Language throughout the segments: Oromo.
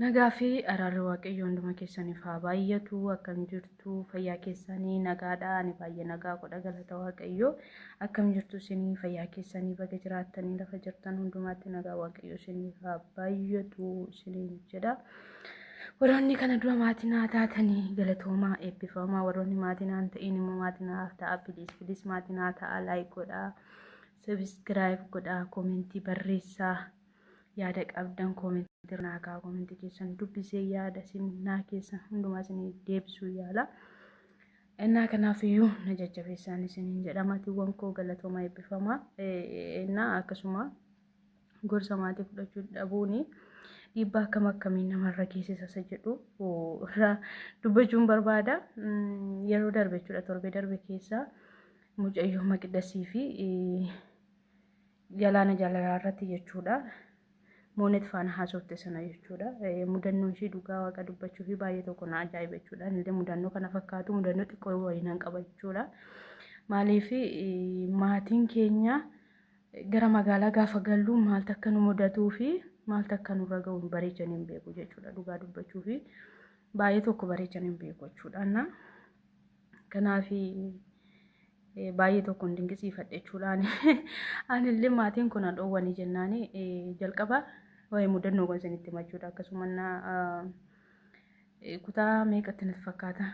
Nagaa fi araarri Waaqayyoo hunduma keessaniif haa baay'atu. Akkam jirtu? Fayyaa keessanii nagaadha. Ani baay'ee nagaa godha, galata Waaqayyoo. Akkam jirtu isinii? Fayyaa keessanii baga jiraattanii, lafa jirtan hundumaatti nagaa Waaqayyoo isiniif haa baay'atu isiniin jedha. Warroonni kana dura maatii naa taatanii galatoomaa, eebbifamaa. Warroonni maatii naa hin ta'in immoo maatii naaf ta'a. Please, please, maatii naa ta'a. Like godhaa. Subscribe godhaa. Comment barreessaa. Yaada qabdan comment naa kaa'aa. Comment keessan dubbisee yaada isin naa keessan hundumaa isin deebisuu yaala. Innaa kanaaf iyyuu na jajjabeessaan isiniin jedha. Maatiiwwan koo galatoomaa, eebbifamaa. Innaa akkasuma gorsa maatii fudhachuu dhabuuni dhiibbaa akkam akkamii namarra geessisa isa jedhu irraa dubbachuun barbaada. Yeroo darbe jechuudha, torbee darbe keessa mucayyoo Maqidasii fi Galaana Jaalalaa irratti jechuudha. Moonet faana haasofte sana jechuudha. Mudannoon ishee dhugaa Waaqa dubbachuu fi baay'ee tokko na ajaa'iba jechuudha. Anillee mudannoo kana fakkaatu mudannoo xiqqoo wayii nan qaba jechuudha. Maaliif maatiin keenya gara magaalaa gaafa gallu maaltu akka nu mudatuu fi maaltu akka nurra ga'u hin bareechan hin beeku jechuudha. Dhugaa dubbachuu fi baay'ee tokko bareechan hin beeku jechuudha. Kanaaf baay'ee tokkoon dinqisiifadhe jechuudhaan. Anillee maatiin kun na dhoowwanii jennaan jalqaba waa'ee mudannoo kan isinitti himachuudha. Akkasuma kutaa meeqatti natti fakkaata,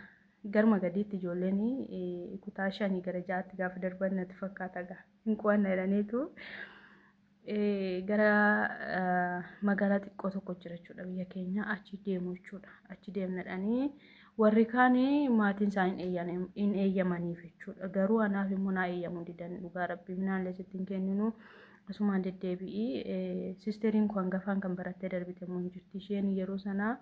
garuma gadiitti ijoolleen kutaa 5 gara 6tti gaafa darban natti fakkaata, gaa hin qo'anna jedhaniitu gara magaalaa xiqqoo tokko jira jechuudha biyya keenya, achi deemu jechuudha. Achi deemnadhanii warri kaan maatiin isaanii hin eeyyamaniif jechuudha. Garuu anaaf immoo naa eeyyamuu didan. Dhugaa Rabbii minaallee sitti hin kenninu, asumaan deddeebi'ii. Sisteriin koo hangafaan kan barattee darbite immoo hin jirti. Isheen yeroo sanaa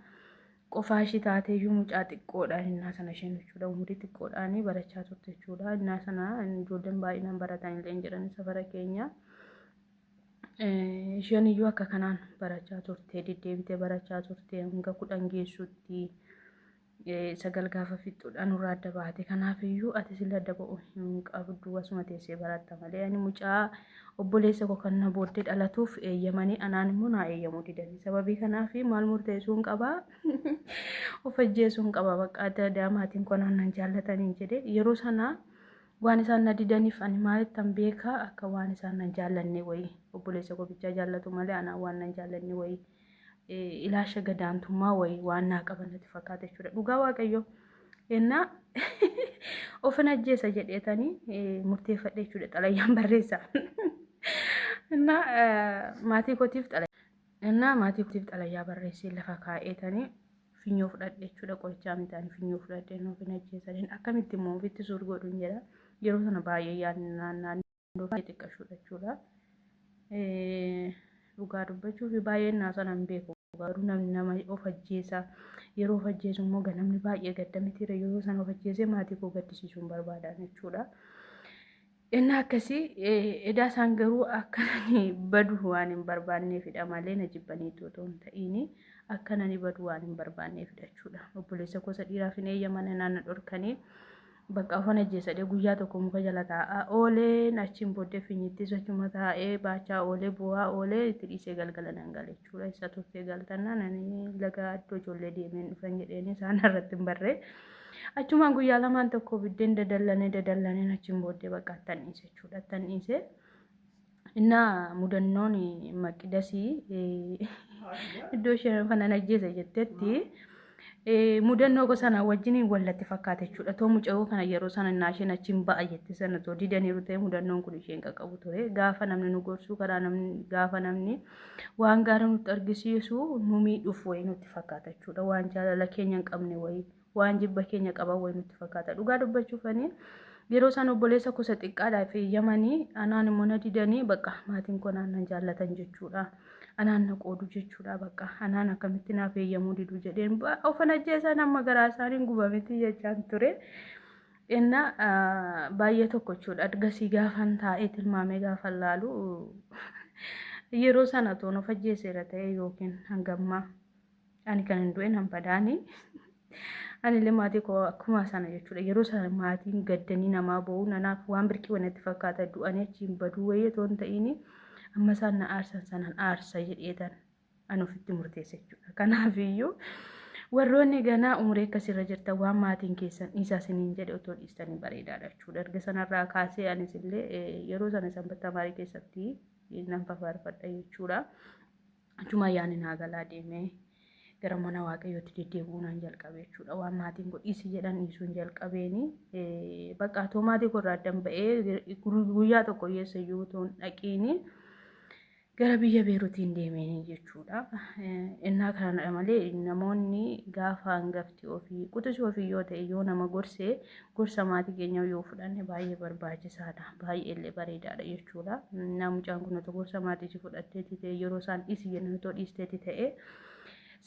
qofaa ishii taatee iyyuu mucaa xiqqoodhaan innaa sana isheen jechuudha, umurii xiqqoodhaan barachaa turte jechuudha. Innaa sana ijoolleen baay'inaan baratan illee hin jiran safara keenya. Isheen iyyuu akka kanaan barachaa turte, deddeebitee barachaa turte hanga 10 geessutti. 9 gaafa fixxuudhaan nurraa adda baate. Kanaaf iyyuu ati sila adda ba'uu hin qabdu, asuma teessee baratta malee. Ani mucaa obboleessa koo kan na booddee dhalatuuf eeyyamanii, anaan immoo naa eeyyamuu didanii. Sababii kanaaf maal murteessuu hin qabaa? Of ajjeesuu hin qaba. Bakka adda addaa maatiin koo anaan nan jaallataniin jedhe. Yeroo sanaa waan isaan na didaniif ani maalittan beekaa, akka waan isaan nan jaallanne wayii, obboleessa koo bichaa jaallatu malee anaan waan nan jaallanne wayii, ilaasha gadaantummaa wayii waan naa qaban natti fakkaata jechuudha. Dhugaa Waaqayyo ennaa ofin ajjeesa jedheetanii murteeffadhe jechuudha, xalayyaan barreessa. Innaa maatii kootiif xalayyaa. Innaa maatii kootiif xalayyaa barreessee lafa kaa'eetanii finyoo fudhadhe jechuudha. Qorichaa miti, finyoo fudhadhe, ofin ajjeesa. Akkamitti immoo ofitti suur godhuun jedha. Yeroo sana baay'ee yaadni naannoo baay'ee xiqqashuudha jechuudha. Dhugaa dubbachuuf baay'een naa sana hin beeku. Garuu namni nama of ajjeesa. Yeroo of ajjeesu immoo namni baay'ee gadda mitiira. Yeroo sana of ajjeesee maatii koo gaddisiisuu hin barbaadan jechuudha. Inni akkasii edaa isaan garuu akka nani badu waan hin barbaanneefidha malee na jibbaniitu otoo hin ta'iin, akka nani badu waan hin barbaanneefidha jechuudha. Obboleessa gosa dhiiraaf hin eeyyaman, naan na dhorkanii. Bakka ofan ajjeesadhee guyyaa tokko muka jala taa'aa oolee, achiin booddee finyittis achuma taa'ee baachaa oolee, bu'aa oolee, itti dhiisee galgala nan gale jechuudha. Isa turtee galtannaan ani laga iddoo ijoollee deemeen dhufan jedheen isaan irratti hin barree. Achumaan guyyaa lamaan tokko biddeen dadallanee dadallaneen, achiin booddee bakka attan dhiise jechuudha. Attan dhiise. Innaa mudannoon Maqidasii iddoo isheen kanan ajjeese jettetti mudannoo gosa sana wajjin wallatti fakkaata jechuudha. Too mucayyoo kana yeroo sana innaa isheen achiin ba'a jette sana too didaniiru ta'e, mudannoon kun isheen qaqqabu ture. Gaafa namni nu gorsuu karaa namni, gaafa namni waan gaarii nutti argisiisu nu miidhuuf wayii nutti fakkaata jechuudha. Waan jaalala keenya hin qabne wayii, waan jibba keenya qaban wayii nutti fakkaata. Dhugaa dubbachuufanii yeroo isaan obboleessa gosa xiqqaadhaaf eeyyamanii anaan immoo na didanii, bakka maatiin koo naan nan jaallatan jechuudha. Anaan na qoodu jechuudha. Bakka anaan akkamitti naaf eeyyamuu didu jedheen ofan ajjeesaan amma garaa isaaniin gubamiti jechaan ture. Inna baay'ee tokko jechuudha. Ergasii gaafan taa'ee tilmaamee gaafan laalu, yeroo sana toon of ajjeeseera ta'e yookiin hangammaa ani kan hin du'e nan badaani. Anillee maatii koo akkuma sana jechuudha. Yeroo sana maatiin gaddanii namaa boo'u nanaaf waan birqii wanatti fakkaata. Du'anii achiin baduu wayii otoo hin ta'iin, amma isaan na aarsan sanan aarsa jedheetan. An ofitti murteesse jechuudha. Kanaafiyyuu warroonni ganaa umurii akkasirra jirtan waan maatiin keessan dhiisaa isiniin jedhe otoo dhiistanii bareedaadha jechuudha. Erga sanarraa kaasee anis illee yeroo sana sanbata tamaarii keessatti nan fafaarfadha jechuudha. Achuma ayyaanni naa galaa deemee gara mana waaqayyootti deddeebi'uu naan jalqabe jechuudha. Waan maatiin koo dhiisi jedhan dhiisuun jalqabeeni bakka atoo maatii koo irraa addan ba'ee guyyaa tokko eessayyuu otoo hin dhaqiini gara biyya Beeruutiin deemeenii jechuudha. Innaa kana malee namoonni gaafa hangafti ofii quxisuu ofii yoo ta'e yoo nama gorse gorsa maatii keenya yoo fudhanne baay'ee barbaachisaadha. Baay'ee illee bareedaadha jechuudha. Naa mucaan kun otoo gorsa maatii ishee fudhatteeti ta'e yeroo isaan dhiisi jennan otoo dhiisteeti ta'e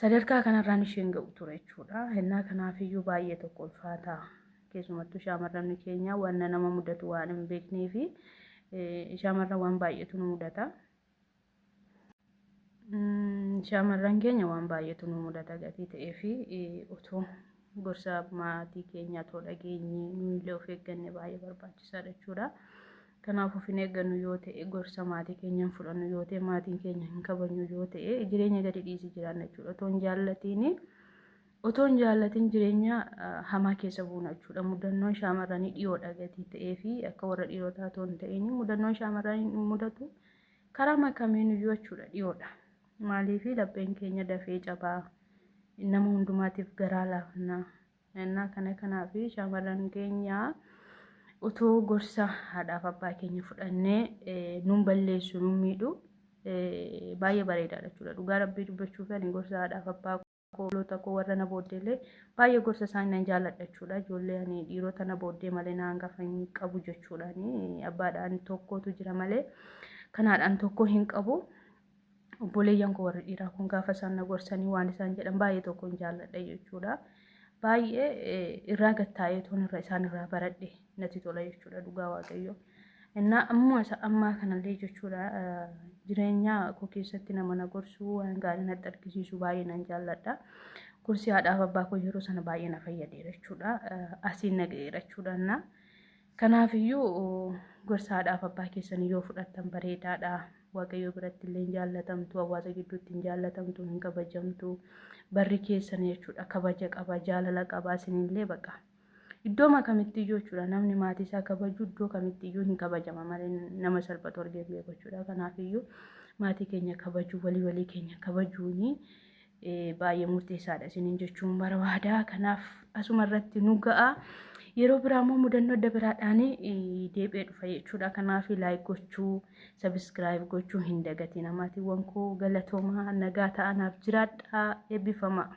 sadarkaa kanarraan isheen ga'u ture jechuudha. Innaa kanaafiyyuu baay'ee tokko ulfaata. Keessumattuu shaamarran keenya waan nama mudatu waan hin beeknee fi shaamarran waan baay'eetu nu mudata. Shaamarran keenya waan baay'eetu nu mudata gatii ta'ee fi otoo gorsa maatii keenyaa otoo dhageenye nuyillee of eegganne baay'ee barbaachisaadha jechuudha. Kanaaf of hin eeggannu yoo ta'e gorsa maatii keenya hin fudhannu yoo ta'e maatiin keenya hin kabajnu yoo ta'e jireenya gadi dhiisii jiraanna jechuudha. Otoo hin jaallatiin jireenya hamaa keessa buuna jechuudha. Mudannoon shaamarranii dhiyoodha gatii ta'ee fi akka warra dhiirotaa otoo hin ta'in mudannoon shaamarranii mudatu karaa makamiin iyyuu jechuudha dhiyoodha. Maaliif lapheen keenya dafee cabaa nama hundumaatiif garaa laafna. Innaa kana kanaaf shaamarran keenya otoo gorsa haadhaaf abbaa keenya fudhannee nun balleessu nun miidhu baay'ee bareedaadha jechuudha. Dhugaa rabbii dubbachuuf ani gorsa haadhaaf abbaa koo obboloota koo warra na booddeellee baay'ee gorsa isaanii nan jaalladha jechuudha. Ijoollee ani dhiirota na booddee malee na hangafa hin qabu jechuudha. Abbaadhaan tokkotu jira malee kanaadhaan tokko hin qabu. Obboleeyyan koo warri dhiiraa kun gaafa isaan na gorsanii waan isaan jedhan baay'ee tokkoon jaalladha jechuudha. Baay'ee irraa gattaa'ee toon irra isaan irraa baradhe natti tola jechuudha dhugaa waaqayyo. Innaa ammoo isa ammaa kanallee jechuudha jireenya koo keessatti nama na gorsuu waan gaarii natti argisiisu baay'ee nan jaalladha. Gorsi haadhaaf abbaa koo yeroo sana baay'ee na fayyadeera jechuudha. Asiin na ga'eera jechuudha. Innaa kanaafiyyuu gorsa haadhaaf abbaa keessanii yoo fudhattan bareedaadha. Waaqayyo biratti illee hin jaallatamtu, hawaasa gidduutti hin jaallatamtu, hin kabajamtu. Barri keessan jechuudha kabaja qaba, jaalala qaba isinillee baqa. Iddoo kamitti iyyuu jechuudha namni maatii isaa kabaju iddoo kamitti iyyuu hin kabajama malee nama salphatu argee beeku jechuudha. Kanaafiyyuu maatii keenya kabajuu walii walii keenya kabajuuni baay'ee murteessaadha isiniin jechuun barbaada. Kanaaf asuma irratti nu ga'a. Yeroo biraa immoo mudannoo adda biraadhaan deebi'ee dhufa jechuudha. Kanaaf like gochuu, subscribe gochuu hin dagatina. Maatiiwwan koo galatoomaa nagaa ta'anaaf jiraadhaa eebbifamaa.